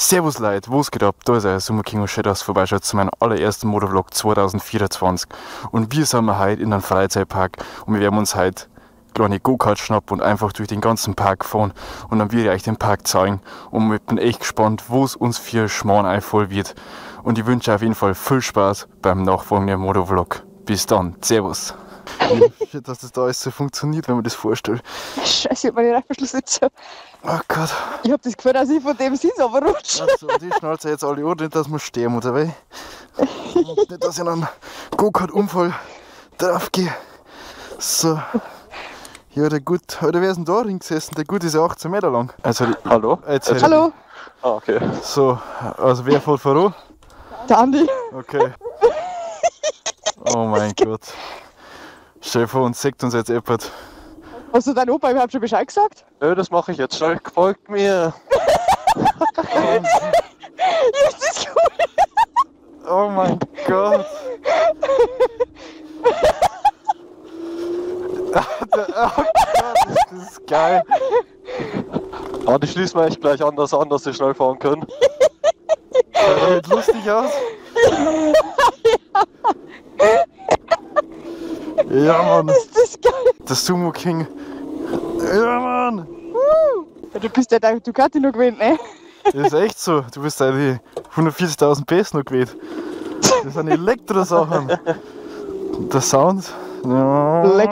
Servus Leute, was geht ab? Da ist euer Sumo King und schön, dass ihr vorbeischaut zu meinem allerersten Motovlog 2024. Und wir sind heute in einem Freizeitpark und wir werden uns heute kleine Go-Kart schnappen und einfach durch den ganzen Park fahren. Und dann werde ich euch den Park zeigen. Und ich bin echt gespannt, wo es uns für Schmarrn einfallen wird. Und ich wünsche auf jeden Fall viel Spaß beim nachfolgenden Motovlog. Bis dann, Servus! Shit, dass das da alles so funktioniert, wenn man das vorstellt. Scheiße, ich hab meine Reißverschluss nicht so. Oh Gott. Ich hab das Gefühl, dass ich von dem Sitz runterrutsche. Also, die schnallt jetzt alle an, nicht, dass wir sterben, oder wie? Nicht, dass ich in einen Go-Kart-Unfall drauf gehe. So. Ja, der Gut. Alter, wer ist denn da drin gesessen? Der Gut ist ja 18 Meter lang. Also, hallo? Jetzt hallo? Ah, okay. So, also wer fährt voran? Der Andi. Okay. Oh mein Gott. Stell dir vor, uns sagt uns jetzt jemand. Hast du deinem Opa überhaupt schon Bescheid gesagt? Nö, das mache ich jetzt schnell. Folgt mir! Ja, ist das cool! Oh mein Gott! Oh Gott, das ist geil! Ah, die schließen wir echt gleich anders an, dass sie schnell fahren können. Sieht damit lustig aus? Ja, Mann! Ist das geil! Der Sumo King! Ja, Mann! Ja, du bist ja dein Ducati noch gewinnt, ne? Das ist echt so. Du bist ja die 140.000 PS noch gewinnt. Das sind Elektrosachen. Der Sound. Leck.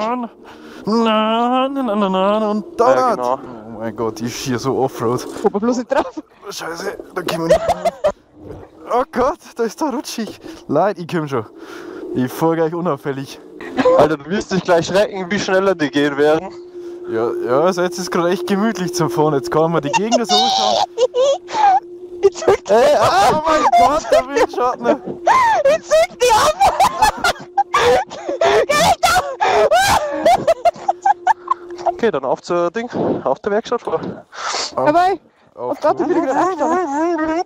Nein, nein, nein, nein, und da. Ja, genau. Oh mein Gott, ich schier so Offroad. Komm mal bloß nicht drauf. Scheiße, da kommen wir nicht drauf. Oh Gott, da ist da rutschig. Leid, ich komm schon. Ich fahr gleich unauffällig. Alter, du wirst dich gleich schrecken, wie schneller die gehen werden. Ja, ja, also jetzt ist gerade echt gemütlich zum Fahren. Jetzt kann man die Gegend so anschauen. Ich zück dich. Ey, oh mein Gott, der Windschatten. Ich zück dich ab. Okay, dann auf zur Ding, auf der Werkstatt vor. Dabei. Oh Gott, ich bin gerade eingestanden.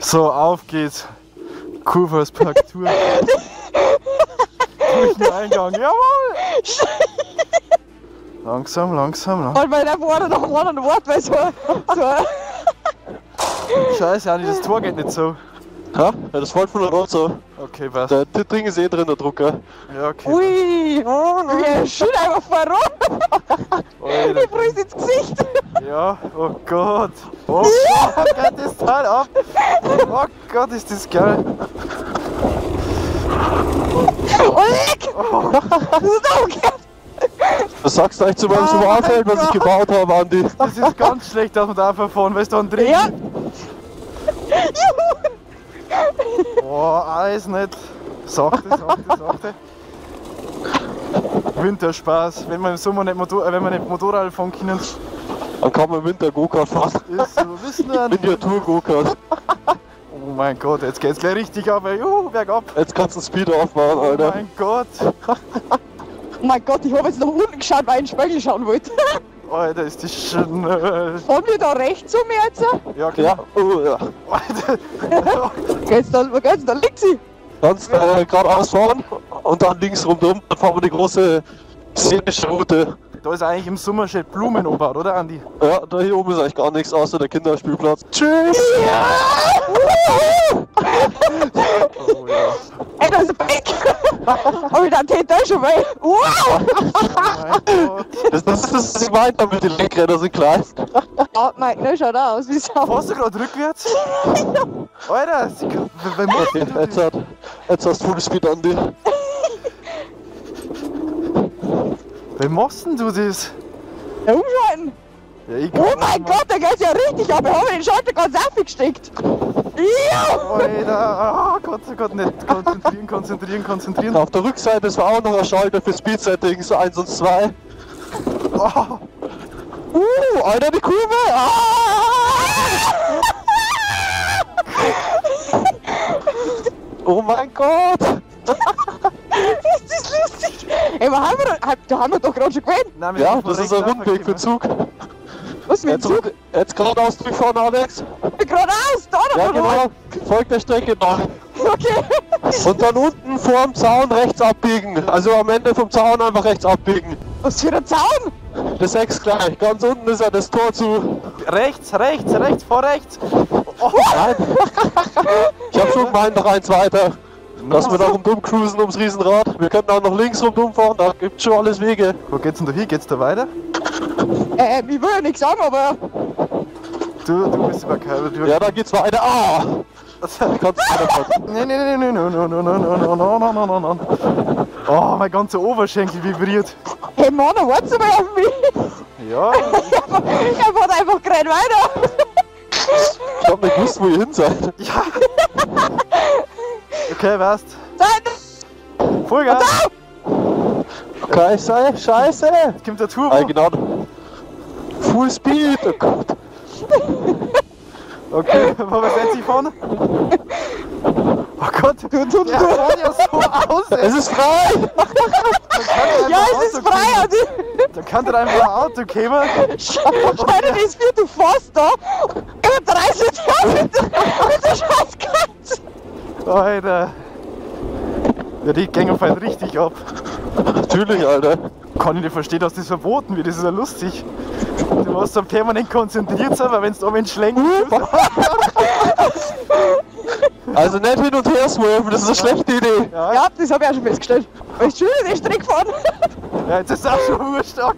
So, auf geht's. Kurfürstpark Tour. Durch den Eingang. Jawohl! Langsam, langsam, langsam. Und weil der vorne noch einen Wort, weil so. Scheiße, Andi, das Tor geht nicht so. Ja, das fällt von der Rot so. Okay, passt. Der Ding ist eh drin, der Drucker. Ja, okay. Ui, wir schön einfach voran. Ich brüll ins Gesicht. Ja, oh Gott. Oh Gott, geht das Teil ab. Oh Gott, ist das geil. Oh, leck! Oh. Das ist auch geil. Was sagst du eigentlich zu meinem Solarfeld, was ich gebaut habe, Andi? Das ist ganz schlecht, dass wir da fahren, weißt du, da drin. Ja. Juhu! Boah, alles nicht. Sachte, sachte, sachte. Winterspaß, wenn wir im Sommer nicht, wenn wir nicht Motorrad fahren können. Dann kann man im Winter Go-Kart fahren. Ist so, wissen wir. Miniatur-Go-Kart. Oh mein Gott, jetzt geht's gleich richtig ab, ey. Juhu, bergab. Jetzt kannst du Speed aufmachen, Alter. Oh mein Gott. Oh mein Gott, ich habe jetzt nach unten geschaut, weil ich in den Spiegel schauen wollte. Alter, ist das schnell. Fahren wir da rechts um jetzt? Ja, okay. Ja, oh, ja. Alter. Geht's da, wo geht's? Da liegt sie. Ganz geradeaus fahren und dann links rundum, dann fahren wir die große szenische Route. Da ist eigentlich im Sommer schon Blumen oben, oder Andi? Ja, da hier oben ist eigentlich gar nichts außer der Kinderspielplatz. Tschüss! Ja! Oh ja. Ey, da ist ein Bike! Hab ich da Täter schon mal? Wow! Oh mein Gott. Das ist das, was ich meinte damit, die Lenkräder sind klein. Oh mein, ne, schaut aus wie Sau. Fährst du gerade rückwärts? Alter, wer macht okay, denn das? Jetzt hast du Full Speed, Andi. Wie machst denn du das? Ja, umschalten! Ja, ich Oh mein Gott, da geht's ja richtig ab! Ich hab den Schalter ganz aufgesteckt! Ja! Alter, oh Gott, nicht konzentrieren, konzentrieren, konzentrieren. Auf der Rückseite ist auch noch ein Schalter für Speed Settings 1 und 2. Oh. Alter, die Kurve! Ah! Oh mein Gott! Ist das lustig? Ey, wo haben wir, da haben wir doch gerade schon gewählt. Nein, ja, das ist ein Rundweg für Zug. Was mit dem Zug? Jetzt geradeaus durchfahren, Alex. Geradeaus, da ja, genau. Folgt der Strecke noch. Okay. Und dann unten vorm Zaun rechts abbiegen. Also am Ende vom Zaun einfach rechts abbiegen. Was für ein Zaun? Seite 6 gleich. Ganz unten ist ja das Tor zu. Rechts, rechts, rechts, vor rechts. Oh. Nein. Ich hab schon gemeint, noch eins weiter. Dass wir da rundum cruisen ums Riesenrad. Wir könnten auch noch links rundum fahren, da gibt's schon alles Wege. Wo geht's denn da hin? Geht's da weiter? Ich will ja nichts sagen, aber... Du bist über kein... Ja, da geht's weiter. Ah! Kannst du weiterfahren. Nee, nee, nee, nee, nee, nee, nee, nee, nee, nee, nee, nee. Oh, mein ganzer Oberschenkel vibriert. Hey Mann, warte mal auf mich. Ja. Er fährt einfach gerade weiter. Ich hab nicht gewusst, wo ihr hin seid. Ja. Okay, weißt. Seite! Vollgas! Okay, scheiße! Jetzt kommt der Turbo! Ah, genau. Full Speed! Oh Gott! Okay, wo setze ich vorne? Oh Gott! Du fährt ja so aus! Ey. Es ist frei! Ja, es ist frei! Also. Da kann doch einfach ein Auto kommen. Schau dir das für, du fährst da! Über 30 Jahre mit der scheiß Katze! Alter! Ja, die gehen halt richtig ab. Natürlich, Alter. Kann ich nicht verstehen, dass das verboten wird. Das ist ja lustig. Du musst dann permanent konzentriert sein, weil wenn du oben schlängst. Also nicht hin und her swerven, das ist eine schlechte Idee. Ja, ja, das habe ich auch schon festgestellt. Weil ich schon wieder den Strick gefahren. Ja, jetzt ist es auch schon urstark.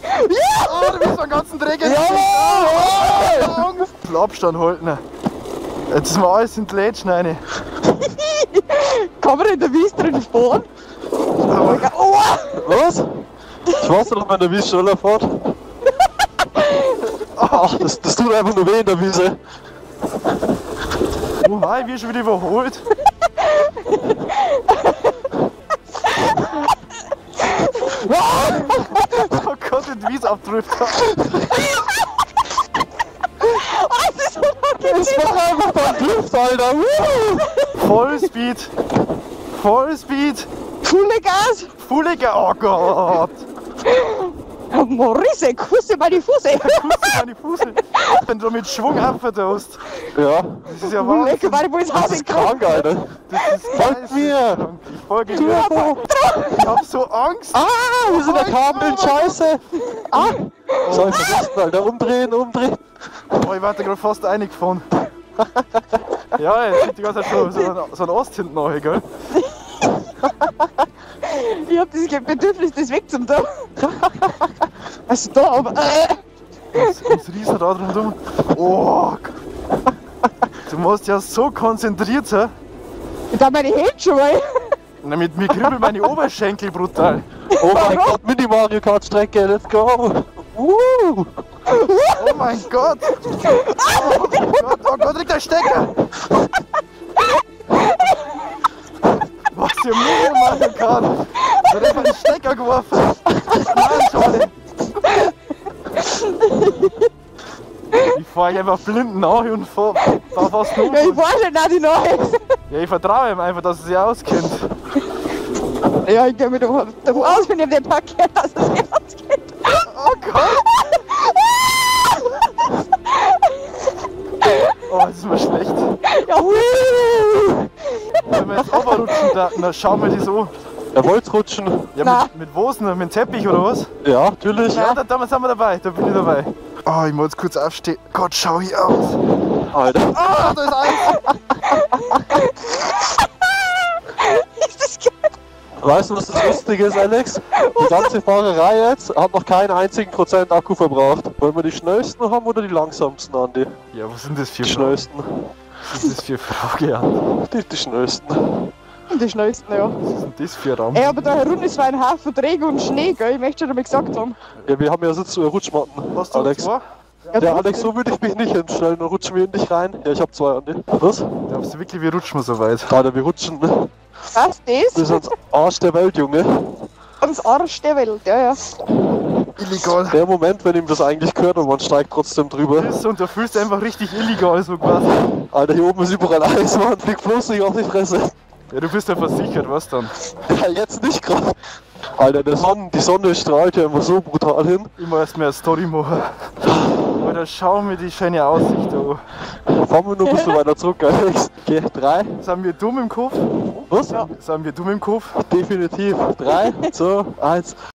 Ja! Oh, du bist am ganzen Dreck. Jawohl! Ja! Abstand halten. Jetzt ist mir alles in die Lätschen rein. Kann man in der Wiese drin fahren? Oh. Was? Ich weiß nicht, ob man in der Wiese schneller fährt. Ach, das tut einfach nur weh in der Wiese. Oh nein, wir schon wieder überholt. Oh Gott, die Wiese abdriftet. Ich mach einfach beim Drift, Alter. Vollspeed. Vollspeed. Fulle Gas. Fulle Gas. Oh Gott. Maurice, kusse meine Füße. Kusse meine Füße. Wenn du mit Schwung abverdaust. Ja. Das ist ja Wahnsinn. Das ist krank, Alter. Das ist Folgt mir. Ich folge dir. Ich hab so Angst. Ah, wir sind der Kabel, scheiße. Ah. So, ich vergessen, Alter. Umdrehen, umdrehen. Oh, ich war da gerade fast reingefahren. Ja, jetzt liegt die ganze Zeit schon so ein Ast hinten nach, gell? Ich hab das Bedürfnis, das wegzutun. Also da, aber. Das Riesenrad rundum. Oh! Du musst ja so konzentriert sein. Ich da meine Hände schon mal. Na, mit mir kribbeln meine Oberschenkel brutal. Oh mein Gott, Mini Mario Kart Strecke, let's go! Oh mein Gott! Oh Gott, oh Gott, liegt der Stecker! Was für Mini Mario Kart! Da hat einfach den Stecker geworfen! Nein, schade! Ich fahre einfach blind nach und fahr fast nur. Ja, ich fahr schon nach die nach. Ja, ich vertraue ihm einfach, dass er sich auskennt. Ja, ich gehe mir davon aus, wenn ich den Park kenne, dass er sich auskennt. Oh Gott! Oh, das ist mir schlecht. Ja, Wenn wir jetzt runterrutschen, dann schauen wir das an. Er wollte rutschen. Ja, mit was denn? Mit dem Teppich oder was? Ja, natürlich. Ja, da sind wir dabei, da bin ich dabei. Oh, ich muss jetzt kurz aufstehen. Gott, schau hier aus. Alter. Ah, da ist Eis. Ist das geil? Weißt du, was das Lustige ist, Alex? Die ganze Fahrerei jetzt hat noch keinen einzigen Prozent Akku verbraucht. Wollen wir die schnellsten haben oder die langsamsten, Andi? Ja, was sind das für Die schnellsten. Was ist das für Frage, Andi? Die schnellsten. Die schnellsten, ja. Was ist denn das für Raum? Ey, aber da herum ist ein Haufen Dreck und Schnee, gell? Ich möchte schon einmal gesagt haben. Ja, wir haben ja so Rutschmatten. Hast du Alex? zwei? Ja, Alex, so würde ich mich nicht hinstellen, dann rutschen wir in dich rein. Ja, ich hab zwei, Andi. Was? Glaubst du wirklich, wir rutschen so weit? Alter, wir rutschen. Was, das? Das ist ans Arsch der Welt, Junge. Ans Arsch der Welt, ja, ja. Illegal. Der Moment, wenn ihm das eigentlich gehört und man steigt trotzdem drüber. Das und da fühlst du einfach richtig illegal so quasi. Alter, hier oben ist überall Eis, Mann. Flieg bloß nicht auf die Fresse. Ja, du bist ja versichert, was dann? Ja, jetzt nicht gerade. Alter, die Sonne strahlt ja immer so brutal hin. Ich muss erst mehr eine Story machen. Alter, schau mir die schöne Aussicht an. Fahren wir nur ein bisschen weiter zurück, Alex. Okay, 3. Sind wir dumm im Kopf? Was? Sind wir dumm im Kopf? Definitiv. 3, 2, 1.